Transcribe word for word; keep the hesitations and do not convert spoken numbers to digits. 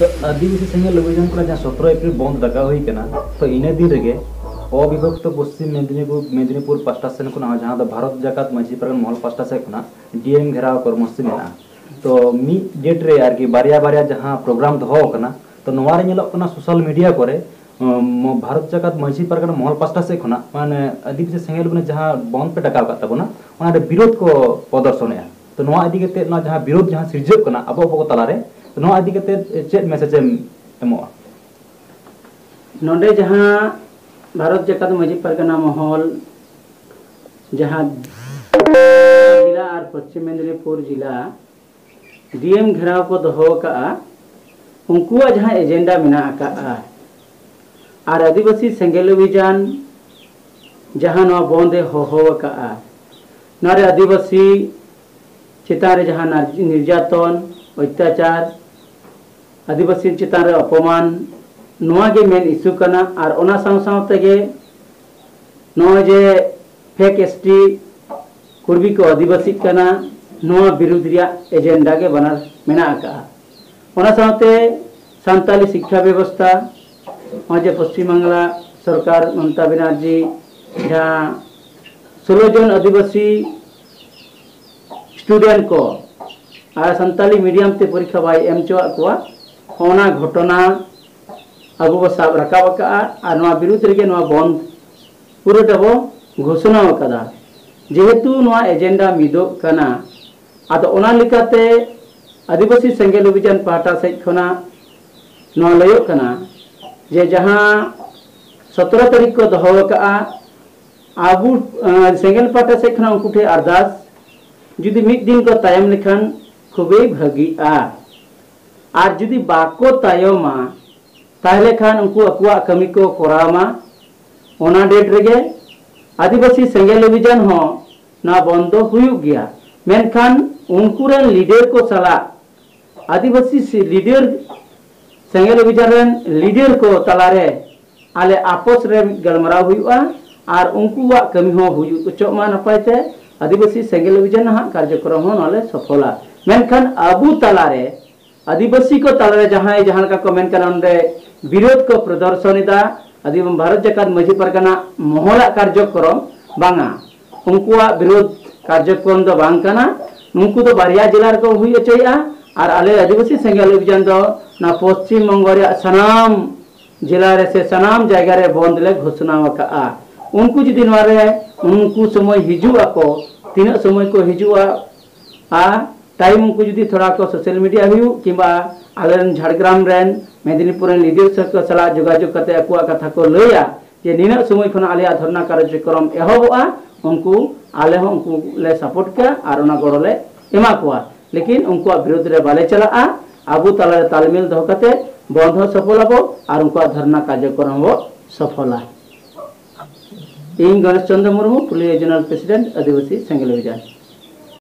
ᱟᱹᱫᱤᱵᱟᱹᱥᱤ ᱥᱮᱸᱜᱮᱞ ᱚᱵᱷᱤᱡᱟᱱ ᱠᱷᱚᱱᱟᱜ ᱡᱟᱦᱟᱸ ᱥᱚᱛᱨᱚ ᱮᱯᱨᱤᱞ ᱵᱚᱱᱫ ᱰᱟᱠᱟᱣ ᱦᱩᱭ ᱠᱟᱱᱟ, ᱛᱚ ᱤᱱᱟᱹ ᱫᱤᱱ ᱨᱮᱜᱮ ᱚᱵᱤᱵᱷᱚᱠᱛᱚ ᱯᱚᱥᱪᱤᱢ ᱢᱮᱫᱤᱱᱤᱯᱩᱨ, ᱢᱮᱫᱤᱱᱤᱯᱩᱨ ᱯᱟᱥᱴᱟ ᱥᱮᱱ ᱠᱷᱚᱱᱟᱜ ᱦᱚᱸ, ᱡᱟᱦᱟᱸ ᱫᱚ ᱵᱷᱟᱨᱚᱛ ᱡᱟᱠᱟᱛ ᱢᱟᱹᱡᱷᱤ ᱯᱟᱨᱜᱟᱱᱟ ᱢᱚᱦᱚᱞ ᱯᱟᱥᱴᱟ ᱥᱮᱫ ᱠᱷᱚᱱᱟᱜ ᱰᱤ ᱮᱢ ᱜᱷᱮᱨᱟᱣ ᱠᱚᱨᱢᱚᱥᱩᱪᱤ ᱢᱮᱱᱟᱜᱼᱟ᱾ ᱛᱚ ᱢᱤᱫ ᱰᱮᱴ ᱨᱮ ᱟᱨᱠᱤ ᱵᱟᱨᱭᱟ ᱵᱟᱨᱭᱟ ᱡᱟᱦᱟᱸ ᱯᱨᱳᱜᱨᱟᱢ ᱫᱚᱦᱚ ᱟᱠᱟᱱᱟ, ᱛᱚ ᱱᱚᱣᱟ ᱨᱮ ᱧᱮᱞᱚᱜ ᱠᱟᱱᱟ ᱥᱳᱥᱟᱞ ᱢᱤᱰᱤᱭᱟ ᱠᱚᱨᱮ, ᱩᱢ, ᱵᱷᱟᱨᱚᱛ ᱡᱟᱠᱟᱛ ᱢᱟᱹᱡᱷᱤ ᱯᱟᱨᱜᱟᱱᱟ ᱢᱚᱦᱚᱞ ᱯᱟᱥᱴᱟ ᱥᱮᱫ ᱠᱷᱚᱱᱟᱜ, ᱢᱟᱱᱮ, ᱟᱹᱫᱤᱵᱟᱹᱥᱤ ᱥᱮᱸᱜᱮᱞ ᱚᱵᱷᱤᱡᱟᱱ ᱡᱟᱦᱟᱸ ᱵᱚᱱᱫ ᱯᱮ ᱰᱟᱠᱟᱣ ᱟᱠᱟᱫ ᱛᱟᱵᱚᱱᱟ, ᱚᱱᱟ ᱨᱮ ᱵᱤᱨᱳᱫ ᱠᱚ ᱯᱨᱚᱫᱚᱨᱥᱚᱱᱮᱜᱼᱟ᱾ ᱛᱚ ᱱᱚᱣᱟ ᱤᱫᱤ ᱠᱟᱛᱮ, ᱱᱚᱣᱟ ᱡᱟᱦᱟᱸ ᱵᱤᱨᱳᱫ ᱡᱟᱦᱟᱸ ᱥᱤᱨᱡᱟᱹᱜ ᱠᱟᱱᱟ ᱟᱵᱚ ᱟᱵᱚ ᱠᱚ ᱛᱟᱞᱟᱨᱮ, ᱛᱚ ᱱᱚᱣᱟ ᱤᱫᱤ ᱠᱟᱛᱮ ᱪᱮᱫ ᱢᱮᱥᱮᱡᱽ ᱮᱢ ᱮᱢᱚᱜᱼᱟ? ᱱᱚᱰᱮ ᱡᱟᱦᱟᱸ ᱵᱷᱟᱨᱚᱛ ᱡᱟᱠᱟᱛ ᱢᱟᱹᱡᱷᱤ ᱯᱟᱨᱜᱟᱱᱟ ᱢᱚᱦᱚᱞ, ᱡᱟᱦᱟᱸ ᱡᱮᱞᱟ ᱟᱨ ᱯᱚᱥᱪᱤᱢ ᱢᱮᱫᱤᱱᱤᱯᱩᱨ ᱡᱮᱞᱟ ᱰᱤ ᱮᱢ ᱜᱷᱮᱨᱟᱣ ᱠᱚ ᱫᱚᱦᱚ ᱟᱠᱟᱫᱼᱟ, ᱩᱱᱠᱩᱣᱟᱜ ᱡᱟᱦᱟᱸ ᱮᱡᱮᱱᱰᱟ ᱢᱮᱱᱟᱜ ᱟᱠᱟᱫᱼᱟ, ᱟᱨ ᱟᱹᱫᱤᱵᱟᱹᱥᱤ ᱥᱮᱸᱜᱮᱞ ᱚᱵᱷᱤᱡᱟᱱ ᱡᱟᱦᱟᱸ ᱱᱚᱣᱟ ᱵᱚᱱᱫ ᱮ ᱦᱚᱦᱚ ᱟᱠᱟᱫᱼᱟ, ᱱᱚᱣᱟ ᱨᱮ ᱟᱹᱫᱤᱵᱟᱹᱥᱤ ᱪᱮᱛᱟᱱ ᱨᱮ ᱡᱟᱦᱟᱸ ᱱᱟᱨ-, ᱱᱤᱨᱡᱟᱛᱚᱱ, ᱚᱛᱛᱟᱪᱟᱨ, ᱟᱹᱫᱤᱵᱟᱹᱥᱤ ᱪᱮᱛᱟᱱ ᱨᱮ ᱚᱯᱚᱢᱟᱱ, ᱱᱚᱣᱟ ᱜᱮ ᱢᱮᱱ ᱤᱥᱩ ᱠᱟᱱᱟ᱾ ᱟᱨ ᱚᱱᱟ ᱥᱟᱶ ᱥᱟᱶ ᱛᱮᱜᱮ ᱱᱚᱜᱼᱚᱭ ᱡᱮ ᱯᱷᱮᱠ ᱮᱥ ᱴᱤ ᱠᱩᱲᱵᱤ ᱠᱚ ᱟᱹᱫᱤᱵᱟᱹᱥᱤᱜ ᱠᱟᱱᱟ, ᱱᱚᱣᱟ ᱵᱤᱨᱩᱫᱽ ᱨᱮᱭᱟᱜ ᱮᱡᱮᱱᱰᱟ ᱜᱮ ᱵᱟᱱᱟᱨ ᱢᱮᱱᱟᱜ ᱟᱠᱟᱫᱼᱟ᱾ ᱚᱱᱟ ᱥᱟᱶᱛᱮ ᱥᱟᱱᱛᱟᱞᱤ ᱥᱤᱠᱠᱷᱟ ᱵᱮᱵᱚᱥᱛᱷᱟ, ᱱᱚᱜᱼᱚᱭ ᱡᱮ ᱯᱚᱥᱪᱤᱢ ᱵᱟᱝᱞᱟ ᱥᱚᱨᱠᱟᱨ ᱢᱚᱢᱚᱛᱟ ᱵᱮᱱᱟᱨᱡᱤ ᱡᱟᱦᱟᱸ ᱥᱳᱞᱳ ᱡᱚᱱ ᱟᱹᱫᱤᱵᱟᱹᱥᱤ ᱥᱴᱩᱰᱮᱱᱴ ᱠᱚ ᱟᱨ ᱥᱟᱱᱛᱟᱞᱤ ᱢᱤᱰᱤᱭᱟᱢ ᱛᱮ ᱯᱚᱨᱤᱠᱠᱷᱟ ᱵᱟᱭ ᱮᱢ ᱦᱚᱪᱚᱣᱟᱜ ᱠᱚᱣᱟ, ᱚᱱᱟ ᱜᱷᱚᱴᱚᱱᱟ ᱟᱵᱚ ᱵᱚ ᱥᱟᱵ ᱨᱟᱠᱟᱵ ᱟᱠᱟᱫᱼᱟ ᱟᱨ ᱱᱚᱣᱟ ᱵᱤᱨᱩᱫᱽ ᱨᱮᱜᱮ ᱱᱚᱣᱟ ᱵᱚᱱᱫ ᱯᱩᱨᱟᱹᱴᱟ ᱵᱚ ᱜᱷᱳᱥᱚᱱᱟ ᱟᱠᱟᱫᱟ᱾ ᱡᱮᱦᱮᱛᱩ ᱱᱚᱣᱟ ᱮᱡᱮᱱᱰᱟ ᱢᱤᱫᱚᱜ ᱠᱟᱱᱟ, ᱟᱫᱚ ᱚᱱᱟ ᱞᱮᱠᱟᱛᱮ ᱟᱹᱫᱤᱵᱟᱹᱥᱤ ᱥᱮᱸᱜᱮᱞ ᱚᱵᱷᱤᱡᱟᱱ ᱯᱟᱦᱴᱟ ᱥᱮᱫ ᱠᱷᱚᱱᱟᱜ ᱱᱚᱣᱟ ᱞᱟᱹᱭᱚᱜ ᱠᱟᱱᱟ ᱡᱮ ᱡᱟᱦᱟᱸ ᱥᱚᱛᱨᱚ ᱛᱟᱹᱨᱤᱠᱷ ᱠᱚ ᱫᱚᱦᱚ ᱟᱠᱟᱫᱼᱟ, ᱟᱵᱚ, ᱟᱸ, ᱥᱮᱸᱜᱮᱞ ᱯᱟᱦᱴᱟ ᱥᱮᱫ ᱠᱷᱚᱱᱟᱜ ᱩᱱᱠᱩ ᱴᱷᱮᱱ ᱟᱨᱫᱟᱥ, ᱡᱩᱫᱤ ᱢᱤᱫ ᱫᱤᱱ ᱠᱚ ᱛᱟᱭᱚᱢ ᱞᱮᱠᱷᱟᱱ ᱠᱷᱩᱵᱮᱭ ᱵᱷᱟᱹᱜᱤᱜᱼᱟ, ᱟᱨ ᱡᱩᱫᱤ ᱵᱟᱠᱚ ᱛᱟᱭᱚᱢᱟ, ᱛᱟᱦᱚᱞᱮ ᱠᱷᱟᱱ ᱩᱱᱠᱩ ᱟᱠᱚᱣᱟᱜ ᱠᱟᱹᱢᱤ ᱠᱚ ᱠᱚᱨᱟᱣ ᱢᱟ᱾ ᱚᱱᱟ ᱰᱮᱴ ᱨᱮᱜᱮ ᱟᱹᱫᱤᱵᱟᱹᱥᱤ ᱥᱮᱸᱜᱮᱞ ᱚᱵᱷᱤᱡᱟᱱ ᱦᱚᱸ ᱱᱚᱣᱟ ᱵᱚᱱᱫᱚ ᱦᱩᱭᱩᱜ ᱜᱮᱭᱟ, ᱢᱮᱱᱠᱷᱟᱱ ᱩᱱᱠᱩ ᱨᱮᱱ ᱞᱤᱰᱟᱨ ᱠᱚ ᱥᱟᱞᱟᱜ, ᱟᱹᱫᱤᱵᱟᱹᱥᱤ ᱥᱤ-, ᱞᱤᱰᱟᱨ, ᱥᱮᱸᱜᱮᱞ ᱚᱵᱷᱤᱡᱟᱱ ᱨᱮᱱ ᱞᱤᱰᱟᱨ ᱠᱚ ᱛᱟᱞᱟᱨᱮ ᱟᱞᱮ ᱟᱯᱚᱥ ᱨᱮ ᱢᱤᱫ ᱜᱟᱞᱢᱟᱨᱟᱣ ᱦᱩᱭᱩᱜᱼᱟ ᱟᱨ ᱩᱱᱠᱩᱣᱟᱜ ᱠᱟᱹᱢᱤ ᱦᱚᱸ ᱦᱩᱭᱩᱜ ᱚᱪᱚᱜ ᱢᱟ ᱱᱟᱯᱟᱭ ᱛᱮ᱾ ᱟᱹᱫᱤᱵᱟᱹᱥᱤ ᱥᱮᱸᱜᱮᱞ ᱚᱵᱷᱤᱡᱟᱱ ᱱᱟᱦᱟᱜ ᱠᱟᱨᱡᱚᱠᱨᱚᱢ ᱦᱚᱸ ᱱᱚᱣᱟ ᱞᱮ ᱥᱚᱯᱷᱚᱞᱟ, ᱢᱮᱱᱠᱷᱟᱱ ᱟᱵᱚ ᱛᱟᱞᱟᱨᱮ ᱟᱹᱫᱤᱵᱟᱹᱥᱤ ᱠᱚ ᱛᱟᱞᱟᱨᱮ ᱡᱟᱦᱟᱸᱭ ᱡᱟᱦᱟᱸ ᱞᱮᱠᱟ ᱠᱚ ᱢᱮᱱ ᱠᱟᱱᱟ, ᱚᱸᱰᱮ ᱵᱤᱨᱳᱫᱷ ᱠᱚ ᱯᱨᱚᱫᱚᱨᱥᱚᱱ ᱮᱫᱟ, ᱟᱹᱫᱤ-, ᱵᱷᱟᱨᱚᱛ ᱡᱟᱠᱟᱛ ᱢᱟᱹᱡᱷᱤ ᱯᱟᱨᱜᱟᱱᱟ ᱢᱚᱦᱚᱞᱟᱜ ᱠᱟᱨᱡᱚᱠᱨᱚᱢ ᱵᱟᱝᱟ, ᱩᱱᱠᱩᱣᱟᱜ ᱵᱤᱨᱳᱫᱷ ᱠᱟᱨᱡᱚᱠᱨᱚᱢ ᱫᱚ ᱵᱟᱝ ᱠᱟᱱᱟ᱾ ᱱᱩᱠᱩ ᱫᱚ ᱵᱟᱨᱭᱟ ᱡᱮᱞᱟ ᱨᱮᱠᱚ ᱦᱩᱭ ᱦᱚᱪᱚᱭᱮᱫᱼᱟ, ᱟᱨ ᱟᱞᱮ ᱟᱹᱫᱤᱵᱟᱹᱥᱤ ᱥᱮᱸᱜᱮᱞ ᱚᱵᱷᱤᱡᱟᱱ ᱫᱚ ᱱᱚᱣᱟ ᱯᱚᱥᱪᱤᱢ ᱵᱚᱝᱜᱚ ᱨᱮᱭᱟᱜ ᱥᱟᱱᱟᱢ ᱡᱮᱞᱟ ᱨᱮ ᱥᱮ ᱥᱟᱱᱟᱢ ᱡᱟᱭᱜᱟ ᱨᱮ ᱵᱚᱱᱫ ᱞᱮ ᱜᱷᱳᱥᱚᱱᱟ ᱟᱠᱟᱫᱼᱟ᱾ ᱩᱱᱠᱩ ᱡᱩᱫᱤ ᱱᱚᱣᱟ ᱨᱮ ᱩᱱᱠᱩ ᱥᱚᱢᱚᱭ ᱦᱤᱡᱩᱜ ᱟᱠᱚ, ᱛᱤᱱᱟᱹᱜ ᱥᱚᱢᱚᱭ ᱠᱚ ᱦᱤᱡᱩᱜᱼᱟ, ᱟᱨ ᱴᱟᱭᱤᱢ ᱩᱱᱠᱩ ᱡᱩᱫᱤ ᱛᱷᱚᱲᱟ ᱠᱚ ᱥᱳᱥᱟᱞ ᱢᱤᱰᱤᱭᱟ ᱦᱩᱭᱩᱜ ᱠᱤᱝᱵᱟ ᱟᱞᱮᱨᱮᱱ ᱡᱷᱟᱲᱜᱨᱟᱢ ᱨᱮᱱ, ᱢᱮᱫᱤᱱᱤᱯᱩᱨ ᱨᱮᱱ ᱞᱤᱰᱟᱨ ᱠᱚ ᱥᱟᱞᱟᱜ ᱡᱳᱜᱟᱡᱳᱜᱽ ᱠᱟᱛᱮ ᱟᱠᱚᱣᱟᱜ ᱠᱟᱛᱷᱟ ᱠᱚ ᱞᱟᱹᱭᱟ ᱡᱮ ᱱᱤᱱᱟᱹᱜ ᱥᱚᱢᱚᱭ ᱠᱷᱚᱱᱟᱜ ᱟᱞᱮᱭᱟᱜ ᱫᱷᱚᱨᱱᱟ ᱠᱟᱨᱡᱚᱠᱨᱚᱢ ᱮᱦᱚᱵᱚᱜᱼᱟ, ᱩᱱᱠᱩ, ᱟᱞᱮ ᱦᱚᱸ ᱩᱱᱠᱩ ᱞᱮ ᱥᱟᱯᱳᱨᱴ ᱠᱚᱣᱟ ᱟᱨ ᱚᱱᱟ ᱜᱚᱲᱚ ᱞᱮ ᱮᱢᱟ ᱠᱚᱣᱟ᱾ ᱞᱮᱠᱤᱱ ᱩᱱᱠᱩᱣᱟᱜ ᱵᱤᱨᱩᱫᱽ ᱨᱮ ᱵᱟᱞᱮ ᱪᱟᱞᱟᱜᱼᱟ᱾ ᱟᱵᱚ ᱛᱟᱞᱟᱨᱮ ᱛᱟᱞᱢᱮᱞ ᱫᱚᱦᱚ ᱠᱟᱛᱮ ᱵᱚᱱᱫᱷ ᱦᱚᱸ ᱥᱚᱯᱷᱚᱞ ᱟᱵᱚ ᱟᱨ ᱩᱱᱠᱩᱣᱟᱜ ᱫᱷᱚᱨᱱᱟ ᱠᱟᱨᱡᱚᱠᱨᱚᱢ ᱵᱚ ᱥᱚᱯᱷᱚᱞᱟ᱾ ᱤᱧ ᱜᱚᱱᱮᱥ ᱪᱚᱱᱫᱨᱚ ᱢᱩᱨᱢᱩ, ᱯᱩᱨᱩᱞᱤᱭᱟᱹ ᱡᱳᱱᱟᱞ ᱯᱨᱮᱥᱤᱰᱮᱱᱴ, ᱟᱹᱫᱤᱵᱟᱹᱥᱤ ᱥᱮᱸᱜᱮᱞ ᱚᱵᱷᱤᱡᱟᱱ᱾